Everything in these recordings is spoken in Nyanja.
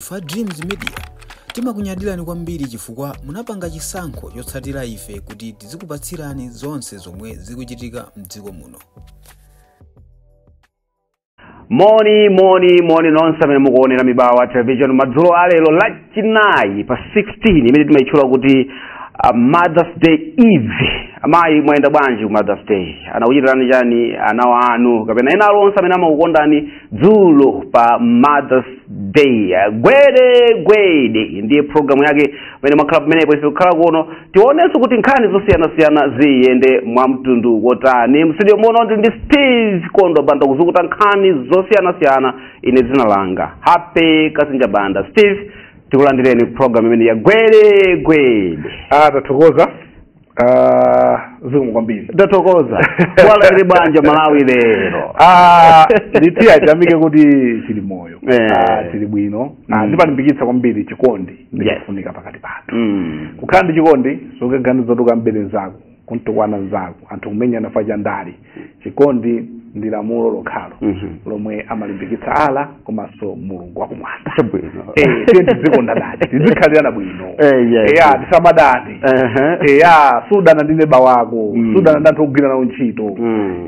Fa Dreams Media timakunyadirani kwambiri chifukwa munapanga chisankho chotsatira ife kuti tizikupatsirani zonse zomwe zikuchitika mdziko muno. Moni, moni, moni nonse amene mukuonera Mibawa Television madzulo alero Lachinayi pa 16, imene timayitchula kuti Mother's Day Eve. Amayi, mwayenda bwanji ku Mother's Day? Anakuchitirani chani anawo anu kapena ena alonse amene amakukondani dzulo pa Mother's Day? Gwede Gwede ndiye programu yake pamene mwakhala pamenepo. Ife kukhala kuno tionenso kuti nkhani zosiyanasiyana ziyende mwa mtundu wotani. Mstudio muno ndi ndi Steve Kondo Banda kuzukuta nkhani zosiyanasiyana. Ine dzina langa Happy Kasinja Banda. Steve, tikulandireni program imene ya Gwede Gwede. Ah, tathokoza. Ah, zikomo kwambiri. Tathokoza. Bwala bwanja Malawi lero? Ah, nditiya tiyamike kuti tili moyo. Eh. Ah, tili bwino. Ah, ndipalimbikitsa kwambiri chikondi ndikufunika pakati pathu. Kukhala ndi chikondi, sukaganiza kuti nzako, kuntukwana nzako, anthu kumenyana fa chandali. Chikondi ndi lamulo lokhalo lomwe amalimbikitsa Allah komanso Mulungu wakumwamba. Chabwino. Eh, tiye tizikondana, tizikhalirana bwino. Yes. Eya, tisamadane. Eya, sudana ndi neba wako, sudana ndi anthu ogwira nawo ntchito.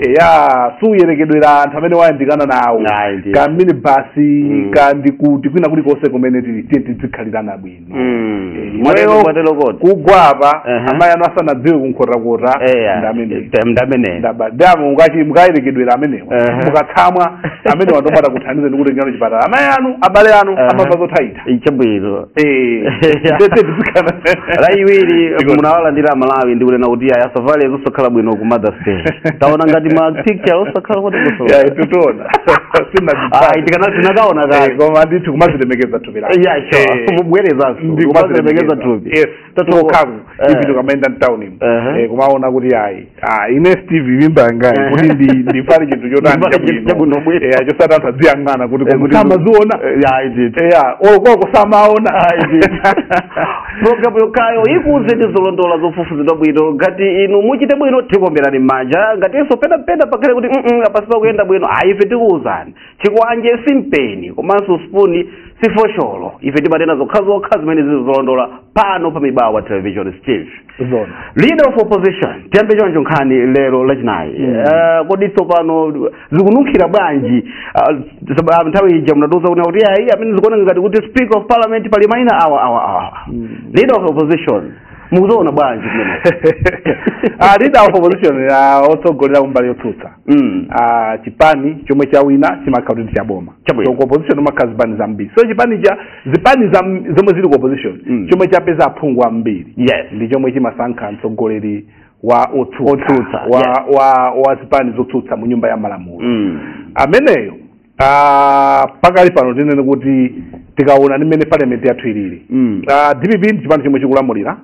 Eya, suyerekedwera anthu amene wayandikana nawo. Ayi, ndiye. Kamene basi, kandi kuti kwina kulikonse kumene tili, tiye tizikhalirana bwino. Eh, Mwatelo, mwatelo kodi? Kugwa apa, amayi anu asanadziwe kunkhotakota, ndamene ndamene ndaba ndamu mukayerekedwera amenewa, mukatsamwa amene wandomata kuthandiza ndi kutengera chipatala amayi anu, abale anu, amamva zothaitha. Chabwino. Eh, ndetse tizikhala. Lachiwiri munawalandira Malawi ndi kunena kuti aya safari zosakhala bwino ku Mother's Day. Taona ngati ma picture osakhala kuti Ya, tutiona. Ayi, tinakaona kale. Koma ndithu kumazilemekeza thupi lako. Yeah, sure. Mubwerezanso Ndi kumazilemekeza thupi. Yes. Tokhaku ipito kamaenda mtown imo, kumaona kuti ayi, ah, ine Steve mimba yangayi kuti ndi ndifale chinthu chotani Ndifale chinthu chabwino bwino. Eh, chosati anthu adziyang'ana kuti kuti samaziona. Ya, ndithu. Eya, okoko samaona. Programu yokhayo ikuze ndi zolondola zofufuzidwa bwino. Ngati inu muchite bwino, tikuomberani m'manja. Ngatinso penapena pakhale kuti apasi pakuyenda bwino, ayi, ife tikuwuzani. Chikwanje simpeni komanso spuni sifosholo. Ife timatena zokhazokha zimene zili zolondola pano pa Mibawa Television. Steve, Zona. Leader of Opposition, tiyambe choncho nkhani lero Lachinayi. Kodi tsopano zikununkhira bwanji? Nthawi ija munatiuza kuna kuti ayi, amene zikuoneka ngati kuti Speaker of Parliament pali mayina awa, awa, awa. Leader of Opposition mukuzoona bwanji kumene? Ah, Leader of Opposition, otsogolera kumbali yotsutsa. Ah, chipani chomwe chawina chimakhala kuti ndi chaboma. Chabwino. So ku opposition umakhala zipani zambiri. So chipani cha zipani zomwe zili ku opposition, chomwe chapeza aphungu ambiri ndi chomwe chimasankha mtsogoleri wa otsutsa, Otsutsa, wa, wa zipani zotsutsa mu nyumba ya malamulo. Ameneyo, ah, pakali pano tinene kuti tikaona ndi mmene parliament yathu ilili, ah, DPP ndi chipani chomwe chikulamulira.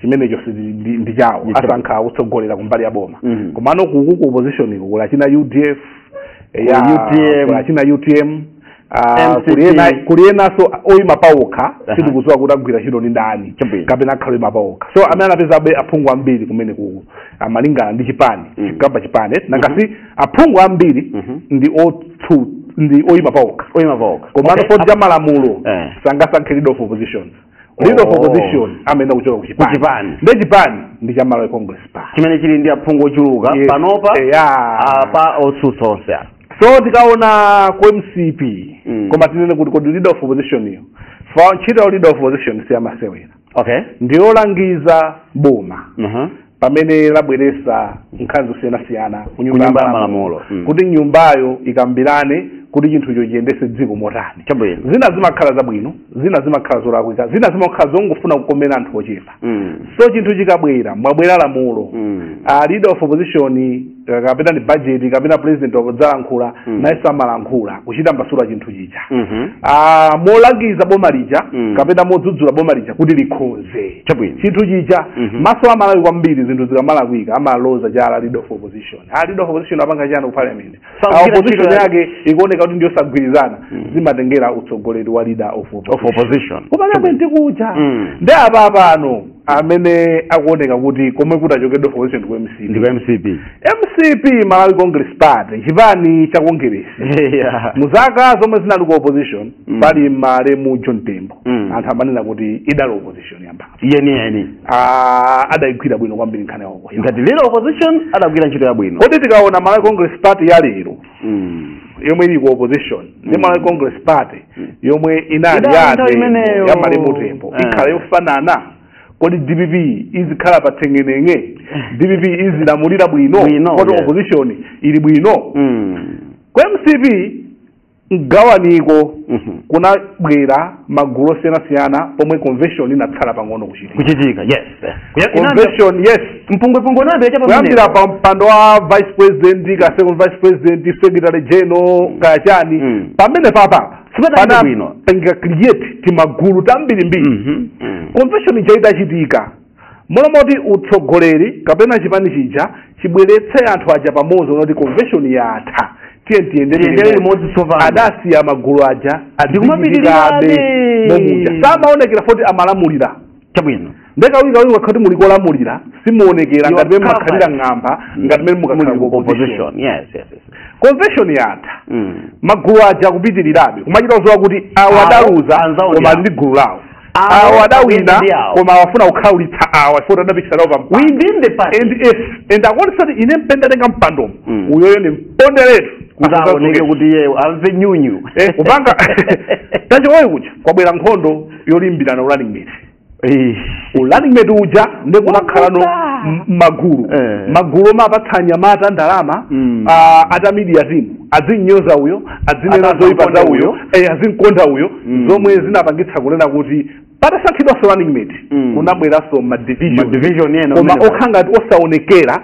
Chimenecho ndi chawo. Ndi chawo. Asankha kutsogolera kumbali ya boma. Komano kuku ku opposition iko kuli achina UDF, Kuli UTM. kuli achina UTM, ah, MCP. kuli enanso oyima pawokha. Sitikudziwa kuti agwira ntchito ndi ndani kapena akhala oyima pawokha. So amene anapezabe aphungu ambiri kumene kuku, amalingana ndi chipani, chikamba chipani nangasi aphungu ambiri ndi ndi oyima pawokha. Oyima pawokha. Komano poti cha malamulo sangasankhe leader of opposition. Leader of opposition amene kuchoka ku chipani. Kuchipani. Ndi chipani ndi cha Malawi Congress Party chimene chili ndi aphungu ochuluka Yes. panopa Eya. apa otsutsa onse apa. So tikaona ku MCP, koma tinene kuti kodi leader of opposition iyo, fa ntchito ya leader of opposition siyamasewera. Ndiyolangiza boma pamene labweresa nkhani zosiyanasiyana ku nyumba nyumba ya ya malamulo. malamulo, kuti nyumbayo ikambirane kuti chinthucho chiyendese dziko motani. Chabwino. Zina zimakhala zabwino, zina zimakhala zolakwika, zina zimakhala zongofuna kukomera anthu ochepa. So chinthu chikabwera, mwabwera lamulo, a leader of opposition, kapena ni budget kapena president wodzalankhula, nayenso amalankhula kuchita mbasula chinthu chija, ah, molangiza boma lija kapena modzudzula boma lija kuti likhoze chinthu chija. Maso amalawi kwambiri, zinthu zikamalakwika amaloza chala leader of opposition. A leader of opposition apanga chani ku parliament? Sakugwira A opposition ntchito. yake ikuoneka kuti ndiyosagwirizana. Zimatengera utsogoleri wa leader of of opposition. Ku parliament kuja. Ndi apa pano Amene akuoneka kuti komwe kuti achokedwe opposition ku MCP. Ndi kwa MCP. MCP, Malawi Congress Party, chipani cha Congress, muzaka zomwe zinali ku opposition, pali malemu John Tembo, anthu amanena kuti idali opposition yamphamvu. Yeniyeni. Ah, adayigwira bwino kwambiri nkhani yawo. Ngati leader opposition adagwira ntchito yabwino. Kodi tikaona Malawi Congress Party ya lero yomwe ili ku opposition ndi Malawi Congress Party yomwe inali Idali ya nthawi Tembo, imeneyo. ya malemu Tembo, ikhala yofanana? Kodi DPP izikhala pa thengenenge? DPP izilamulira bwino? Bwino, Kodi yes. opposition ili bwino? Ku MCP mgawaniko kunabwera magulu osiyanasiyana pomwe convention inatsala pang'ono kuchitika. Kuchitika, yes. Convention, yes. Mpungwepungwe unayambira cha Kuyambira pa mpando wa vice president, ka second vice president, secretary general, kachani, pamene papa Sipadayende bwino. Panapanga create timagulu tambirimbiri. Convention ija itachitika, molomoti utsogoleri kapena chipani chija chibweretse anthu aja pamodzi, unoti convention yatha, tiye tiyendere Tiyendere limodzi tsopano. Adasiya magulu aja Ndikumapitirirabe. adzichitikabe momuja, samaonekera foti amalamulira. Ndekawirikawiri wakhati muli kolamulira simuonekera You ngati are mene mukhalira covered. ng'amba, ngati mene mukakhala Muli ku ku opposition. opposition, yes. Convention yatha, magulu aja akupitirirabe kumachita kuzowa kuti awa Awo, adaluza anzawo koma ndi ali ndi gulu lawo, Awo awa adawina ndi awo. koma awafuna kukhawulitsa awa ifoti adapikisana nawo pa mpando. Within the party. And if and akuonesa kuti ine mpendatenga mpandomo, uyoyo ni mponderetu. Kuti aoneke kuti iye amve nyunyu. Kupanga tachiwoyi kuja kwabwera nkhondo yolimbirana running mate. Running mate uja ndi kumakhalano Wakuta. magulu, magulu omwe apatsa anyamata ndalama, ata media team azinyoza uyo, azinena Ata zoyipa za azimkonda uyo, uyo. Azinkonda uyo, zomwe zinapangitsa kunena kuti patasankhidwanso running mate, kunabweranso ma division, Ma division ena koma kumene. okha ngati osaonekera,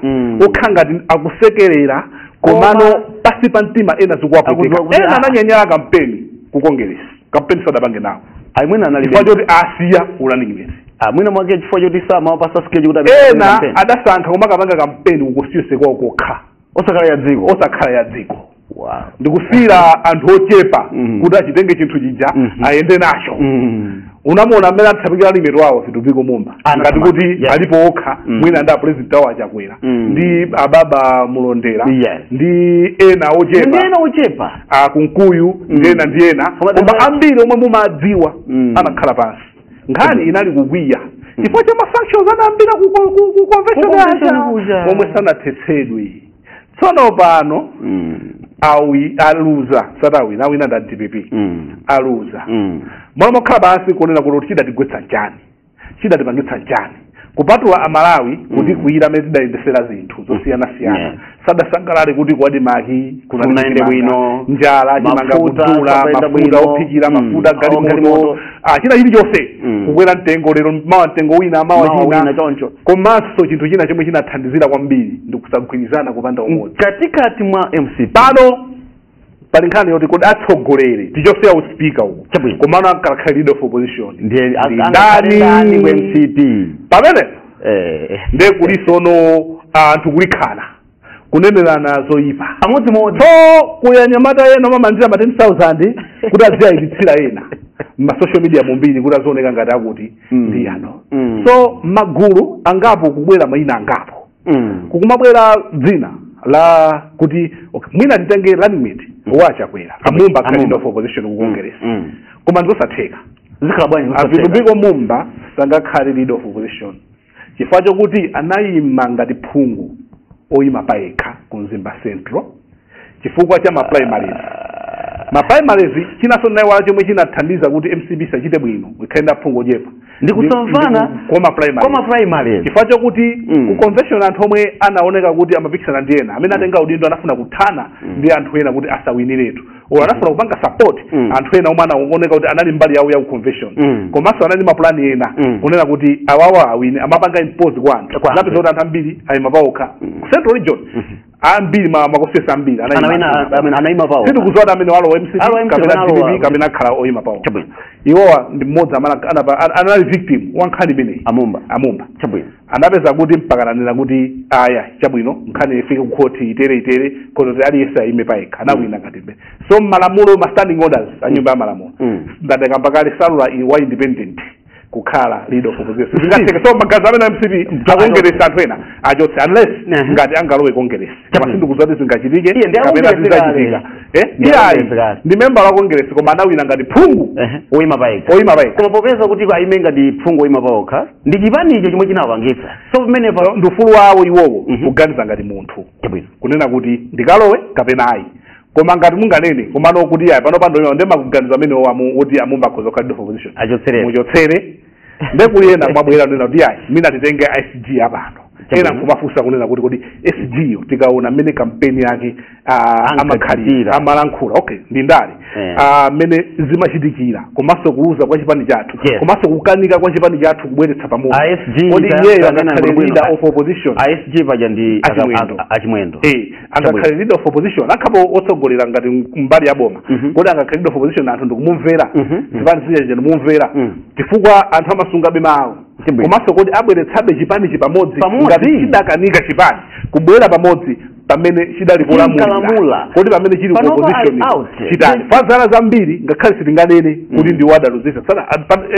okha ngati akusekerera, komano pasi pa mtima ena zikuwapweteka. Akudziwa kuti, Ena ananyanyala kampeni ku Congress, kampeni sadapange nawo Amwina anali chifukwa choti asiya running mate. Amwina mwake chifukwa choti samawapasa schedule kuti apite Ena campaign. adasankha kumakapanga kampeni ku constituency kwawo kokha, Osakhala ya dziko. Osakhala ya dziko, ndikusiyira anthu ochepa kuti achitenge chinthu chija, ayende nacho. Unamuona amene athamikira running mate wawo, Vitumbiko Mumba, ngati kuti alipo okha, mwina ndi apresident awo aChakwera, ndi ababa Mulondera, ndi ena ochepa. Ndi ena ochepa. Akunkuyu ndi ena ndi ena, Koma koma ambiri omwe mumadziwa anakhala pansi. Nkhani inali kukwiya chifukwa cha masanctions anayambira ku convention Ku convention aja, kuja. omwe sanathetsedwe. Tsono pano awi aluza, satawina, awina nda DPP, aluza. Momwe mokhala pansi kuonera kuti chidatigwetsa nchani, chidatipangitsa nchani, kupatula Amalawi kuti kuyira amene tidayendesera zinthu zosiyanasiyana, sadasangalale kuti ku ADMARC Kunayende bwino. njala, chimanga Mafuta, kudula, sapayenda mafuta bwino. ophikira, mafuta galimoto, galimoto, china chilichonse kukwera mtengo lero, mawa mtengo wina, mawa Mawa wina china. choncho. Komanso chinthu china chomwe chinathandizira kwambiri ndi kusagwirizana, kupanda umodzi katikati mwa MCP. Pano pali nkhani yoti kodi atsogoleri tichoseya uspika uko, Chabwino. komano ankakhala leader of opposition Ndiye ndi angakhale ndani ku MCP? Pamene nde kulisono anthu kulikhana kunenerana zoyipa Amodzimodzi. So kuyanyamata ena amamanzira ma 10,000 kuti aziyayipitsira ena ma social media mumbiri kuti azioneka ngati akuti ndi ano. So magulu angapo kubwera mayina angapo, kukumabwera dzina la kuti, okay, mwina titenge running mate waChakwera, aMumba, Amumba. leader of opposition ku Congress, koma ndizosatheka. Zikhala bwanji zosatheka? AVitumbiko Mumba sangakhale leader of opposition chifukwa chokuti anayima ngati phungu oyima payekha ku Mzimba Central chifukwa cha ma primaries. Ma primaries chinanso nayiwala chomwe chinathandiza kuti MCP sachite bwino, ikhale ndi aphungu ochepa, Ndi kusamvana kwa ma primaries. Kwa ma primaries. Chifukwa chokuti ku convention anthu omwe anaoneka kuti amapikisana ndi ena amene atenga udindo anafuna kuthana ndi anthu ena kuti asawiniretu, or anafuna kupanga support anthu ena omwe anaoneka kuti anali mbali yawo ya ku convention, komanso anali mapulani ena kunena kuti awawa awine, amapanga impose kwa anthu. Kwa anthu. Zapeza kuti anthu ambiri ayima paokha ku Central Region, ambiri makosesi ambiri anayima. Anawina anayima pawo. Sitikudziwa kuti amene walowa MCP Alowa MCP kapena kapena alowa- DPP kapena akhala oyima pawo. Chabwino. Iwowa ndi mmodzi amene anali victim wa nkhani imeneyi. Amumba. Amumba Chabwino. anapeza kuti mpaka ananena kuti aya, chabwino, nkhani ifike ku khoti, itere itere, kototi aliyense ayime payekha, anawina ngati mbe. So mmalamulo, ma standing orders a nyumba ya malamulo, ndatenga mpakale salula wa independent kukhala leader of opposition. Zingatheke. So magazi amene MCP akongeresa anthu ena achotse, unless ngati angalowe Congress. Koma sindikudziwa kuti zingachitike Iye, ndi kapena akongeresi kale. zizachitika. Ndi Iyayi, akongeresi kale. ndi member wa Congress, koma anawina ngati phungu Oyima payekha. Oyima payekha. Koma popeza kuti aime ngati phungu oyima pawokha, ndi chipanicho chomwe chinawapangitsa, so pamenepa So, ndi ufulu wawo iwowo kuganiza ngati munthu Chabwino. kunena kuti ndikalowe kapena ayi. Koma ngati munganene komano kuti ayi, pano pandoima, ndi makuganizo amene oti amumba akhoza kukhala leader of opposition, Achotserera. muchotsere. Ndekuli ena mwabwera nena kuti ayi, mina titenge SG apano. Ena nkumafunsa kunena kuti kodi SG yo tikaona mmene kampeni yake amakhalira, amalankhula, okay, ndi ndale, mmene zimachitikira, komanso kuluza kwa chipani chathu, komanso kukanika kwa chipani chathu kubweretsa pamodzi, A SG kodi iyeyo tanena angakhale bwino. leader of opposition? SG paja ndi Achimwendo. Achimwendo. Angakhale leader of opposition akhapo otsogolera ngati mbali ya boma? Kodi angakhale leader of opposition anthu ndikumumvera, zipani zija ndikumumvera, chifukwa anthu amasungabe mawu? Komanso kodi abweretsabe chipani pamodzi Pamodzi. ngati chidakanika chipani kubwera pamodzi pamene chidali Chinkalamula. kulamulira? Kodi pamene chili ku Panopa opposition ali out. chitani? Pazala zambiri, ngakhale sitinganene kuti ndi wadaluzisa sana,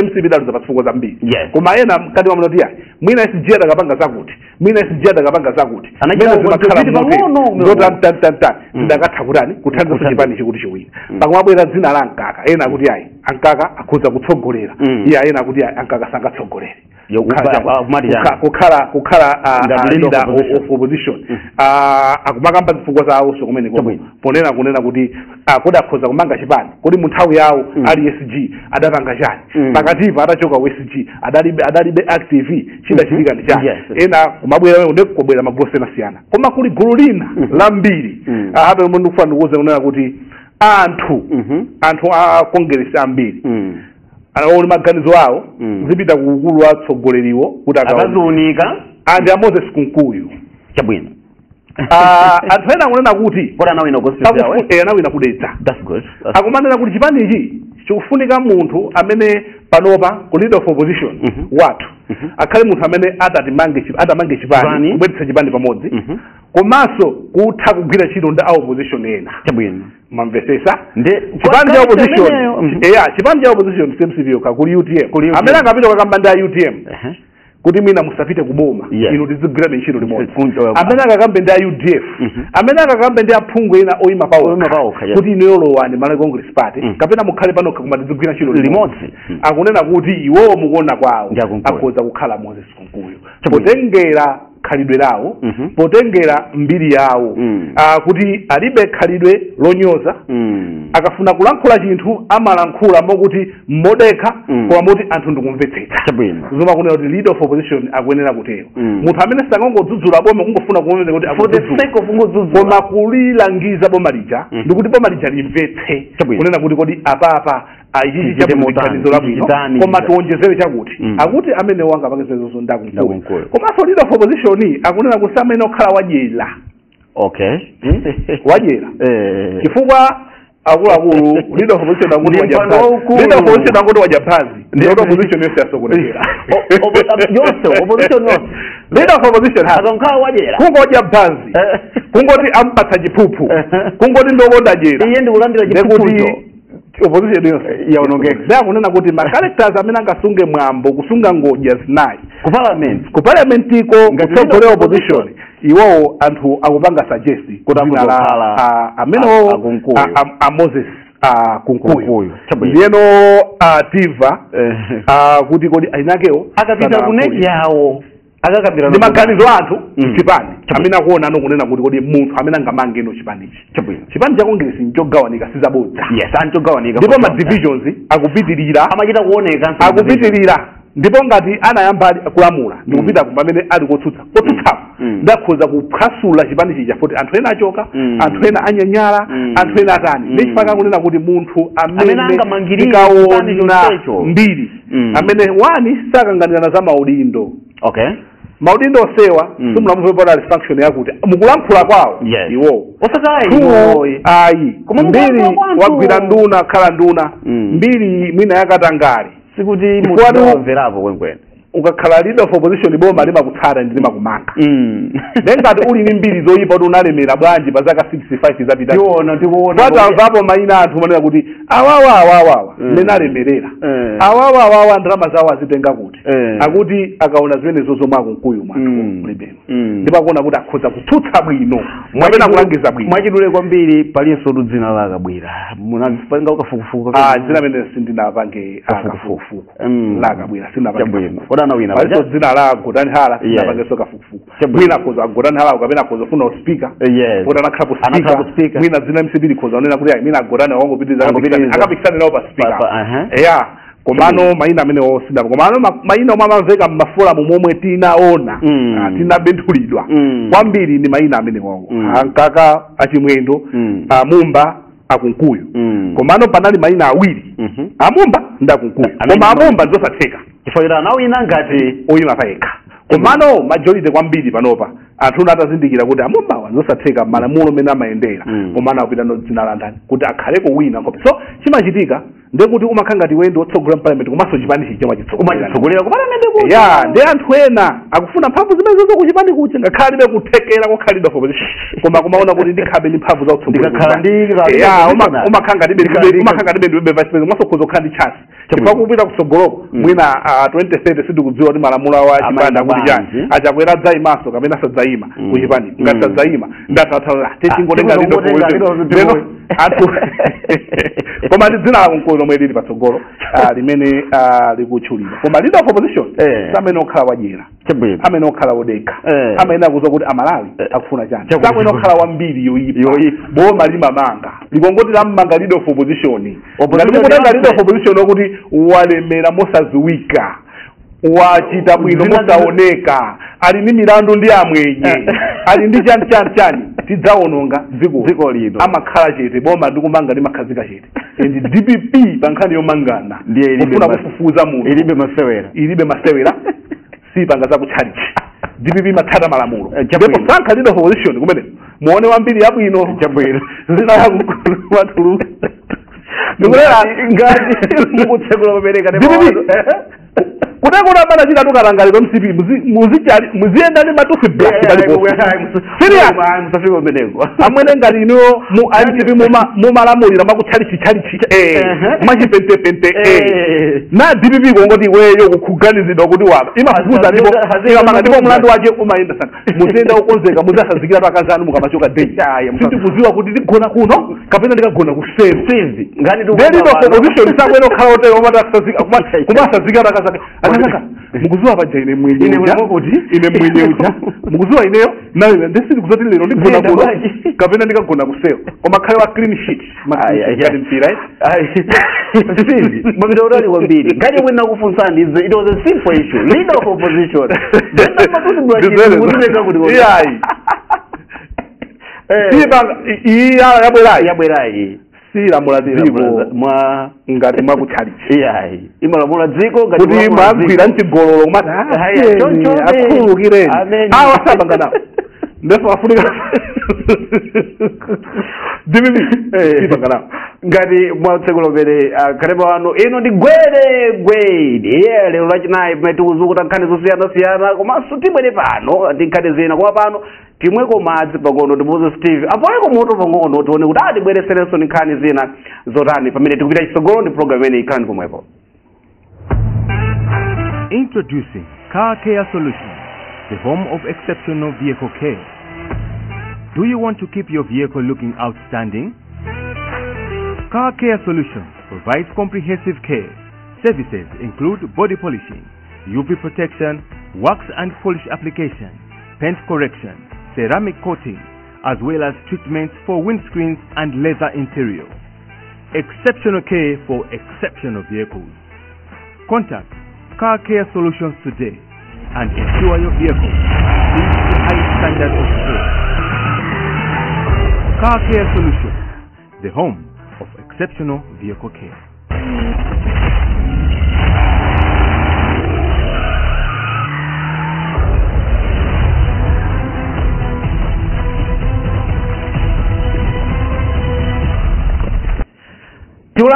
MCP daluza pa zambiri. Koma ena mkati mwa kuti ayi, mwina SG adakapanga zakuti, mwina SG adakapanga zakuti, Anachita mwina zimakhala contribute motere, pang'ono. zotantantantani zidakatha kutani, kuthandiza chipani chikuti chiwina. Pakumabwera dzina la Mkaka, ena akuti ayi, Ankaka akhoza kutsogolera. Iye, ena akuti ayi, Ankaka sangatsogolere. Kumati chani? Kukhala Ngati leader of leader opposition. of opposition. Akumakamba zifukwa zawo so kumene ponena kunena kuti kodi akhoza kumanga chipani? Kodi mu nthawi yawo ali SG adapanga chani? Pakatipa atachoka ku SG adalibe active, chidachitika ndi chani? Ena kumabwera ndi kubwera magulu osiyanasiyana, koma kuli gulu lina lambiri apo lomwe ndikufuna ndikuwuze kunena kuti anthu anthu a Congress ambiri anaona maganizo awo zipita ku ukulu wa atsogoleriwo kuti akaone. Akaziunika. Andi a Moses Kunkuyu. Chabwino. Anthu ena akunena kuti Kodi anawina constituency yawo? Anawina kudetsa. That's good. Akumanena kuti chipanichi chikufunika munthu amene panopa ku leader of opposition wathu akhale munthu amene atamange chipani, Chipani. kubweretsa chipani pamodzi, komanso kutha kugwira ntchito ndi a opposition ena. Mamvesesa? Ndi Chipani cha opposition, imeneyo, eya, chipani cha opposition CMCP yokha, kuli UTM. Kuli UTM. Amene angapita kukamba ndi a UTM kuti mwina musapite kuboma, inu tizigwirabe ntchito limodzi, amene akakambe ndi a UDF, amene akakambe ndi aphungu ena oyima Oyima pawokha, pawokha, yes. kuti inuyo lowani Malawi Congress Party kapena mukhale panokha, koma tizigwira ntchito Limodzi. Akunena kuti iwowo mukuona kwawo Ndi aKunkuyu. akhoza kukhala Moses Kunkuyu, potengera khalidwe lawo, potengera mbiri yawo, kuti alibe khalidwe lonyoza. Akafuna kulankhula chinthu amalankhula mokuti modekha, koma moti anthu ndikumvetsetsa. Zoma kunena kuti leader of opposition akuyenera kutero, munthu amene sangangodzudzula boma kungofuna kuonera kuti For the akudzudzula, sake of kungodzudzula, koma kulilangiza boma lija, ndikuti boma lija limvetse kunena kuti kodi apapa ichichi Tichite chabwino, motani, ganizo labwino, tichitani, koma tiwonjezere chakuti. Akuti amene wanga apange Ndakunkuyu. ndakunkuyu. Komanso leader of opposition akunena kuti amene okhala wadyera. Wadyera, chifukwa akuluakulu, leader of opposition akuti Ndi wadya mpando phazi. waukulu. Leader of opposition akuti wadya phazi, ndi leader of opposition yonse yasokonekera. Yonse, opposition yonse. Leader of opposition ha Akankhala wadyera, kungodya phazi, kungoti ampatsa chiphuphu, kungoti ndokonda dyera, iye ndikulandira ndekuti chiphuphucho, opposition yonse yaonongeka. Ndiakunena kuti ma characters amene angasunge mwambo, kusunga ngodya zinayi ku parliament, ku parliament iko, Ngati kutsogolera leader of opposition, iwowo anthu akupanga suggest Kuti dzina la akuzokhala amenewo a Kunkuyu. a Moses Kunkuyu. Kunkuyu. Chabwino. Ndiyeno tiva kuti kodi ayinakewo Akapita ku NEC yawo akakambirana ndi maganizo anthu chipani Chabwino. amene akuona ano kunena kuti kodi munthu amene angamange ino chipanichi. Chipani cha Congress nchogawanika, sizabodza. Yes, anchogawanika. Ndipo ma divisions akupitirira. Amachita kuoneka. Akupitirira. Ndipo ngati anayamba kulamula ndikupita pamene ali kotsutsa, kotsutsapo ndakhoza kuphwasula chipani chija, poti anthu ena achoka, anthu ena anyanyala, anthu ena atani. Ndi chifukwa kunena kuti munthu Amene amene angamangirire chipani tikaona chonsecho. mbiri, amene wani sakanganirana za maudindo, maudindo osewa, simunamumve pona ali function yakuti mukulankhula kwawo iwowo. Osati Two, iwoyi. ayi, Koma mbiri mukulankhula kwanthu. wagwira nduna, khala nduna, mbiri mwina yakatangale. Sikuti Chifukwa munthu wamverapo kwenikweni. Ukakhala leader of opposition boma limakutsata ndi limakumanga. Nengati uli ndi mbiri zoyipa kuti unalemera bwanji pa zaka 65 zapita. Tiona tikuona. Patamvapo mayina anthu manena kuti awawa awawa mmene alemerera. Awawa awawa ndalama zawo azitenga kuti. Akuti akaona zimenezo zomwe akunkuyu mwanthu mulibeno. Ndipo akuona kuti akhoza kutsutsa bwino. Mwapena kulangiza bwino. Mwachidule kwambiri palinso dzina la Kabwira. Munapanga kafukufuku. Dzina limene sindinapange kafukufuku. La Kabwira sindinapange. Kodana wina. Palinso dzina la Gotani Hara sindinapangenso kafukufuku. Mwina akhoza Gotani Hara kapena akhoza kufuna speaker. Yes. Kuti anakhala speaker. Mwina dzina MCP likhoza kunena kuti ayi mwina Gotani wangopitiriza akapikisana nawo pa speaker. Yeah. Komano mayina amene osindapa. Komano mayina omwe amamveka m'maforamu momwe tinaona. Tinabenthulidwa. Kwambiri ndi mayina amene wawo. Ankaka achimwendo, amumba akunkuyu. Komano panali mayina awiri. Amumba ndi akunkuyu. Koma amumba ndizosatheka. Chifukwa anawina ngati oyima payekha. Komano majority kwambiri panopa anthu atazindikira kuti amumbawa ndizosatheka malamulo mene amayendera. Komano akupita no dzina la ndani kuti akhaleko wina nkhope. So chimachitika ndekuti umakhala ngati wendo wotsogolera parliament komanso chipani chija umachitsogolera ku parliament kuja. Ya, ndi anthu ena akufuna mphamvu zimenezo kuchipani kuja ngakhale kuthekera kokhalidwa for opposition. Koma kumaona kuti ndikhabe ndi mphamvu za kutsogolera. Ndikakhala ndi ya umakhala ngati ndibe vice president komanso kukhoza kukhala ndi chance. Chifukwa kupita kutsogoloko mwina 2030 sindikudziwa kuti malamulo awo achipani akuti chani. Achakwera adzayimanso kapena sadzayima kuchipani. Ngati sadzayima ndathatha tingotenga leader of opposition. Anthu koma ndi dzina la Kunkuyu lomwe lili patsogolo limene likutchulidwa. Koma leader of opposition samene okhala wadyera, amene okhala wodekha, amene akudziwa kuti Amalawi akufuna chani, samene okhala wambiri yoyipa. Boma limamanga likongoti lammanga leader of opposition. Ngati mukutenga leader of opposition okuti walemera mosadziwika, wachita bwino mosaoneka, ali ndi milandu ndi amwenye, ali ndi chani chani chani, tidzaononga dziko lino. Amakhala chete boma ndikumanga limakhazika chete. And DPP pa nkhani yomangana kufuna kufufuza munthu ilibe masewera, sipanga zakutchalichi. DPP imatsata malamulo. Ndipo sankha leader of opposition kumene muone wambiri yabwino zina yakumatuluka ndikulera ngati mukutsekula papereka DPP kutekuna amene achita tukatangalidwa MCP muziyenda ndi matufi black paliponse. Serious. Musafike kumeneko. Amwene ngati inuyo mu MCP mumalamulira mwakutchalichi chalichi mwachipentepente na DPP kongoti iweyo kuganizidwa kuti waba imafufuza ndipo ikamanga ndipo mlandu wake umayenda sana. Muziyenda ukonzeka muzasazikira akazi anu mukamachoka day. Sindikudziwa kuti ndigona kuno kapena ndikagona kuseri. Ngati leader of opposition sakwena okhala otero kumasazikira akazi ake. Akasaka mukuziwa paja ine mwenye uja ine mwenye uja mukuziwa ineyo nayo ndesili kuzoti lero ndigona kuno kapena ndikagona kusero koma khale wa clean sheet ngati mpira. Steve mwapita utali kwambiri ngati mwina kufunsani it was a simple issue leader of opposition iyi yabwerayi silamula dziko mwa ngati mwakutchalichi. Iyayi imalamula dziko ngati kuti mwagwira mchigololo kumati akhululukireni awa sapanga nawo ndefu afunika DPP sipanga nawo ngati mwatsekula pere khaleba wanu ino ndi gwede gwede. Iye lero lachinayi pamene tikuzukuta nkhani zosiyanasiyana komanso tibwere pano ndi nkhani zina koma pano timweko madzi pang'ono timuuze Steve apoyeko moto pang'ono tione kuti atibwereserenso ndi nkhani zina zotani pamene tikupita chitsogolo ndi program imene ikhalani pomwepo. Introducing Car Care Solutions, the home of exceptional vehicle care. Do you want to keep your vehicle looking outstanding? Car Care Solutions provides comprehensive care. Services include body polishing, UV protection, wax and polish application, paint correction, ceramic coating, as well as treatments for windscreens and leather interior. Exceptional care for exceptional vehicles. Contact Car Care Solutions today and ensure your vehicle meets the highest standard of care. Car Care Solutions, the home of exceptional vehicle care.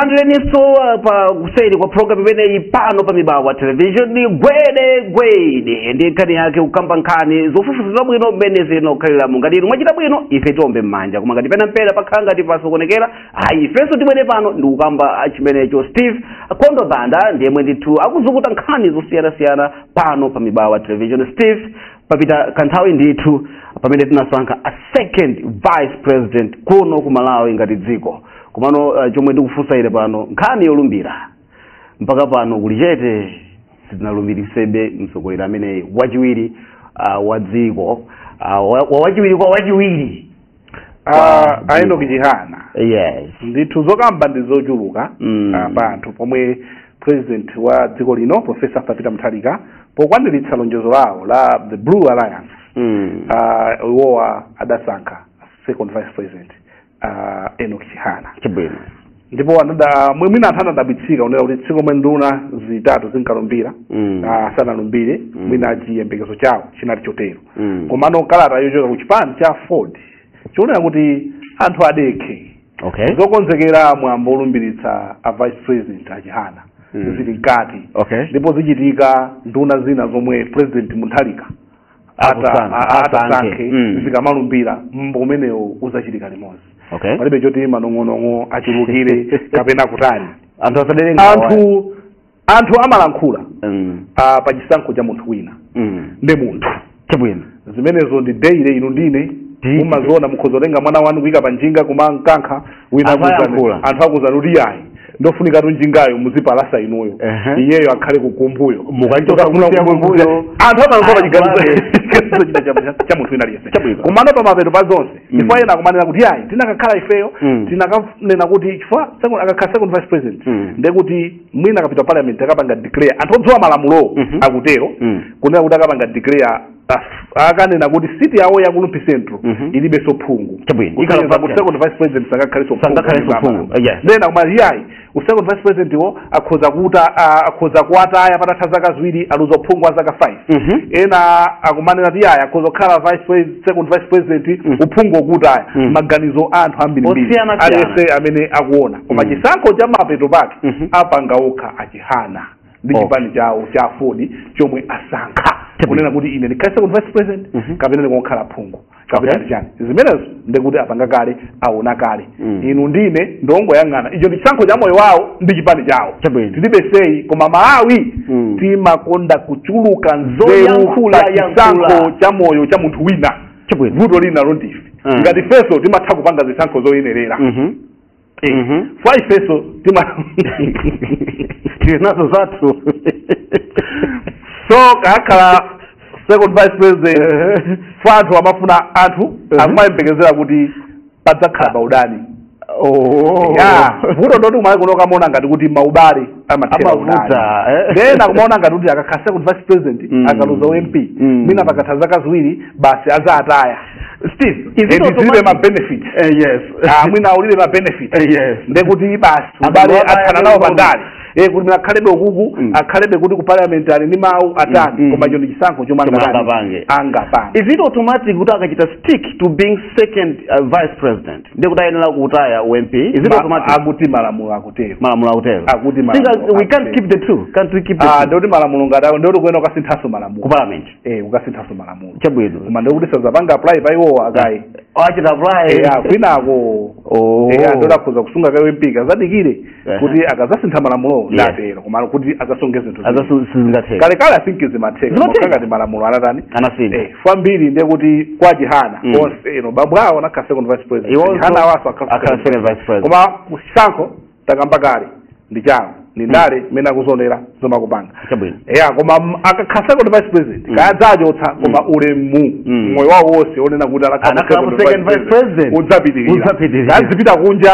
Ndikulandireninso pa kuseri kwa program imeneyi pano pa Mibawa Television. Gwede gwede ndi nkhani yake, kukamba nkhani zofufuza bwino mmene zino kukhaliramo. Ngati inu mwachita bwino, ife tiombe m'manja, koma ngati pena mpera pakhala ngati pasokonekera, ayi, ifenso tibwere pano ndikukamba chimenecho. Steve Kondo Banda ndiyemwe ndithu akuzukuta nkhani zosiyanasiyana pano pa Mibawa Television. Steve, papita kanthawi ndithu pamene tinasankha a second vice president kuno ku Malawi ngati dziko. Komano chomwe ndikufunsa ine pano, nkhani yolumbira, mpaka pano kuli chete, sitinalumbirisebe mtsogoleri amene wachiwiri wa dziko, wachiwiri kwa wachiwiri. A Enoch Chihana. Yes. Ndithu, zokamba ndi zochuluka pa anthu pomwe president wa dziko lino, Professor Peter Mutharika, pokwaniritsa lonjezo lawo la the Blue Alliance, iwowa adasankha second vice president, Enoch Chihana. Ndipo anada mwina anthu anadabwitsika kunena kuti tsiku lomwe nduna zitatu zinkalumbira, sanalumbire. Mwina chiyembekezo chawo chinali chotero. Komano kalata yochoka ku chipani cha AFORD chionera kuti anthu adekhe, zokonzekera mwambo olumbiritsa a vice president a Chihana zili mkati, ndipo zichitika nduna zina zomwe President Mutharika Akusankhe. Atasankhe zikamalumbira, mwambo umenewo uzachitika limodzi. Palibe choti manong'onong'o achulukire kapena kutani. Anthu asadere nkhawa. Anthu amalankhula pa chisankho cha munthu wina ndi munthu. Zimenezo ndi daily, inu ndine mumaziona. Mukhoza kutenga mwana wanu kuyika pa njinga kumankankha wina, Anthu ayankhula. Anthu akuzani kuti yayi, ndofunika tu njingayo muzipalasa inuyo, iyeyo akhale kukumbuyo. Mukanchoka kusiya kumbuyo. Anthu amalankhula pa Ayankhulabe. chiganizo china cha munthu wina aliyense. Komano pamapeto pa zonse, chifukwa ena akumanena kuti yayi, tinakakhala ifeyo, tinakanena kuti chifukwa akakhala second vice president, ndekuti mwina akapita parliament akapanga declare, anthu odziwa malamulowo akutero, kunena kuti akapanga declare, akanena kuti seat yawo ya ku Rumphi Central ilibenso phungu. Ikhala Kusonyeza kuti vacant. second vice president sangakhaleso phungu. Sangakhaleso phungu, yes. Then akumati yayi, u second vice president wo akhoza kuta akhoza kuwataya patatha zaka 2, aluza uphungu wa zaka 5. Ena akumanena kuti yayi, akhoza kukhala vice president, second vice president, uphungu okutaya. Maganizo a anthu ambirimbiri, Osiyanasiyana. aliyense amene akuona, koma chisankho cha mapeto pake apanga okha a Chihana ndi chipani chawo cha AFORD chomwe asankha, kunena kuti ine ndikhale second vice president kapena ndikukhala phungu kapena ndi chani. Zimenezo ndikuti apanga kale, aona kale. Inu ndine ndongoyang'ana, icho ndi chisankho cha moyo wawo ndi chipani chawo. Tilibe sei, koma Malawi timakonda kuchuluka nzeru Zoyankhula, pa chisankho yankhula. cha moyo cha munthu wina. Vuto lina ndife ngati feso timatha kupanga zisankho zoyenerera. Fwa ifeso tima Tili nazo zathu. So kakhala second vice president, fwa anthu amafuna, anthu akumayembekezera kuti padzakhala paudani. Ya, vuto ndoti kumalawi kuno kamaona ngati kuti maubale amathera Amavuta, udani. eh. Then akumaona ngati kuti akakhala second vice president, akaluza MP, mwina pakatha zaka 2 basi azataya. Steve, is it And zilibe automatic? ma benefits. Yes. Ah, mwina ulibe ma benefits. Ndekuti basi ubale Anthu athana nawo aya- pandale, kuti mwina akhalebe ukuku, akhalebe kuti ku parliament ali ndi mawu atani. Koma icho ndi chisankho chomwe Chomwe angatani? angapange. Angapange. Is it automatic kuti akachita stick to being second vice president, ndiye kuti ayenera kutaya MP? Is it automatic? Akuti malamulo akutero. Malamulo akutero. Akuti malamulo We can't akutero. keep the two. Can't we keep the two? Ndikuti malamulo ngati awo, ndikuti kuyena ukasinthanso malamulo Ku parliament. Ukasinthanso malamulo. Koma ndikuti sazapanga apply pa iwowo akayi. Achita apply. Kwinako. Oh. Ndoti akhoza kusunga kayo MP, kazadikire kuti akazasintha malamulo, ndatero, koma kuti azasunge zinthu zina. Azasingatheka. Kalekale I think zimatheka. Zimatheka. Ngati malamulo anatani? Anasintha. Fambiri ndiye kuti kwa Chihana onse ino bambo awo anakhala second vice president. Iwonso Chihana awaso akhala second vice president. Koma kuchisankho takamba kale ndi chawo, ndi ndale imene akuzonera zomakupanga. Ya, koma akakhala second vice president, kayadzachotsa, koma ulemu moyo wawo wonse onena kuti Anakhala anakhala second vice president. udzapitirira. Udzapitirira. Kadzipita kunja,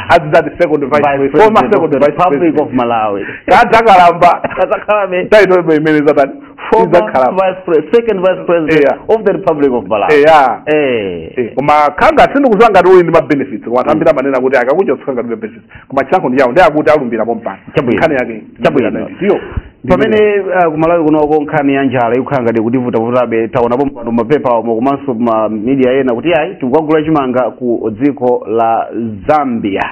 azidzati second vice Vice president, former president of second the vice Republic president. of Malawi. Kadzakalamba, Kadzakhalabe. title imene zatani? Former Idzakhala. second vice president of the Republic of Malawi. Koma khanga sindikuziwa ngati uli ndi ma benefits, koma anthu ambiri amanena kuti akakuchotsa ngati uli benefits, koma chisankho ndi chawo, ndi akuti alumbirapo mpano. Nkhani yake ndiyo. Pamene kumalawi kunoko nkhani ya njala ikukhala ngati kutivutavutabe, taonapo mpano mapepa omwe komanso ma media ena kuti ayi, tikukagula chimanga ku dziko la Zambia.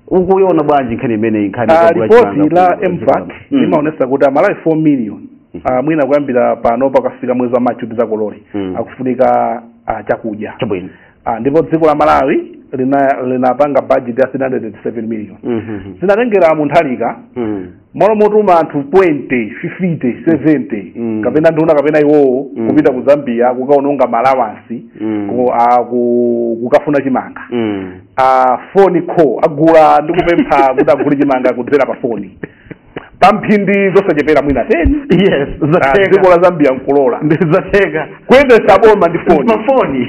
Ukuiona bwanji nkhani imeneyi, nkhani yogula Ripoti chimanga la MVAC limaonesa kuti Amalawi 4 million, mwina kuyambira pano pakafika mwezi wa Machi tizakolole, akufunika chakudya. Ndipo dziko la Malawi linapanga budget ya 307 million. Zinatengera Mutharika malo motuma anthu 20, 50, 70 kapena nduna kapena iwowo kupita ku Zambia kukaononga malawansi kukafuna chimanga. Phone call, agula ndikupempha kuti agule chimanga kudzera pa foni pamphindi zosachepera mwina 10. Zatheka. Dziko la Zambia nkulola Zatheka. kuyendesa boma ndi foni. Mafoni.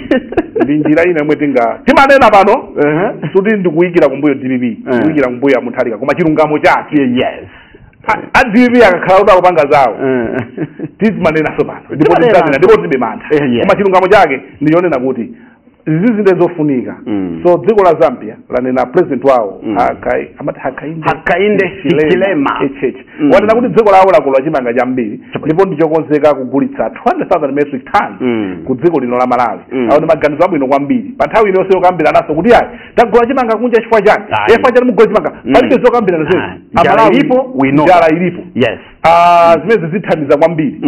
Ndi njira ina yomwe tinga timanena pano suti ndikuyikira kumbuyo DPP, kuyikira kumbuyo Mutharika, koma chilungamo chake a DPP akakhala kuti akupanga zawo, tizimanenaso pano ndipo Timanena. tidzanena ndipo tibe mantha. Koma chilungamo chake ndichonena kuti izi zinde zofunika. So dziko la Zambia lanena, president wawo amati Hakainde Hakainde Hichilema. HH wanena kuti dziko lawo lakolola chimanga chambiri ndipo ndichokonzeka kugulitsa 200,000 metric tons ku dziko lino la Malawi. Awo ndi maganizo abwino kwambiri. Pa nthawi inonse yokambira naso kuti ayi, tagula chimanga kunja chifukwa chani? Ayi. Chifukwa chani mugula chimanga? Palibe zokambirana zezi. Njala Amalawi, ilipo, we know. Njala ilipo. Zimene zithandiza kwambiri.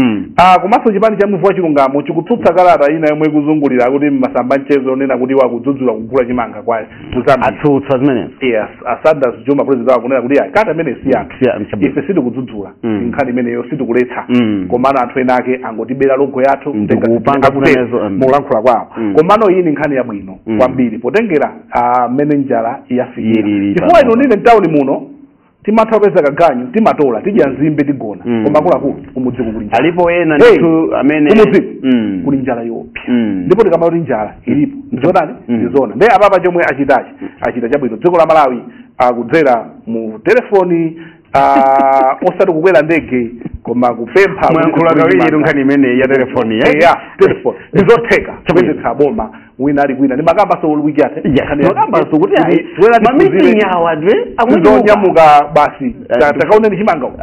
Komanso chipani cha Muvi wa Chilungamo chikutsutsa kalata ina yomwe ikuzungulira kuti masamba mchezo onena kuti wakudzudzula kugula chimanga kwa ku Zambia. Atsutsa zimenezo. Yes, a Sanders Juma, president wawo, kunena kuti ayi, kalata imene si yathu. Chabwino. Ife sitikudzudzula nkhani imeneyo, sitikuletsa, komano anthu ena ake angotibera logo yathu. Ndikupanga Akutero zimenezo. Mukulankhula kwawo. Komano iyi ni nkhani yabwino kwambiri potengera mmene njala yafikira, Ili chifukwa pano. ino ndine mtawuni muno timatha kupeza kaganyu, timatola, tidya nzimbe, tigona, koma akuluakulu, kumudziko kuli njala. Alipo ena Hey, ndithu amene kumudziko kuli njala yopsa. Ndipo tikamati njala ilipo, ndizonani? Ndizona. Ndiye apapa chomwe achitachi achita chabwino. Dziko la Malawi akudzera mu telefoni, osati kukwera ndege, koma kupempha kuti Mwayankhula kugule kawiri chimanga. nkhani imene ya telefoni, eh? Eya, telefoni ndizotheka kuyendetsa boma wina ali kwina. Ndimakambaso wiki yatha. Nokambaso kuti ayi, ma meeting awa dwe Tizonyamuka basi, takaoneni chimanga uko.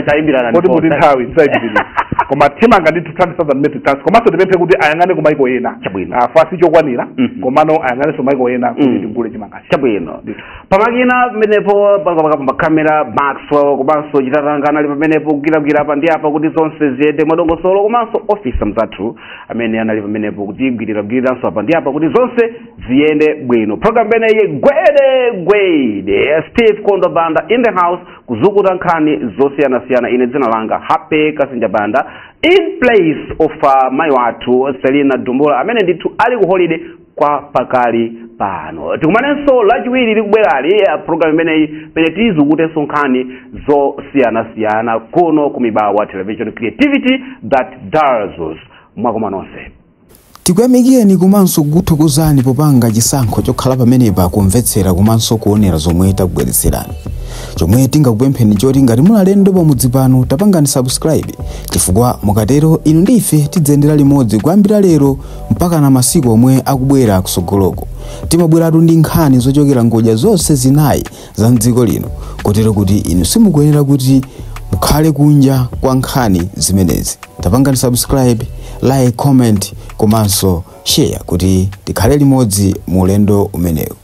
Tayimbirana. Kodi kuti nthawi tisayipitirira, koma chimanga ndi 200,000 metric tons. Komanso tipemphe kuti ayang'ane ku maiko ena. Fasi chokwanira, komano ayang'anenso maiko ena kuti tigule chimangachi. Chabwino. Pamakina pamenepo pakamera Maxwell komanso Chitatanga anali pamenepo kugwiragwira apa ndi apa kuti zonse ziyende mwadongosolo, komanso ofisa mzathu amene anali pamenepo kutigwiriragwiriranso apa ndi apa kuti zonse ziyende bwino. Program imeneyi, Gwede Gwede, Steve Kondo Banda in the house kuzukuta nkhani zosiyanasiyana. Ine dzina langa Happy Kasinja Banda, in place of mayi wathu Selina Dumbula amene ndithu ali ku holiday kwa pakali pano. Tikumanenso Lachiwiri likubwerali, program imeneyi pene tizukutenso nkhani zosiyanasiyana kuno ku Mibawa Television, creativity that dazzles. Mwakoma nonse. Tikuyamikeni komanso kukuthokozani popanga chisankho chokhala pamenepa kumvetsera komanso kuonera zomwe takubweretserani. Chomwe tingakupempheni choti ngati muli alendo pamudzi pano, tapangani subscribe, chifukwa mukatero inu ndi ife tidzayendera limodzi kuyambira lero mpaka na masiku omwe akubwera kusogoloko. Timabweratu ndi nkhani zochokera ngodya zonse zinayi za mdziko lino, kotero kuti inu simukuyenera kuti mukhale kunja kwa nkhani zimenezi. Tapangani subscribe, like, comment komanso share kuti tikhale limodzi mu ulendo umenewu.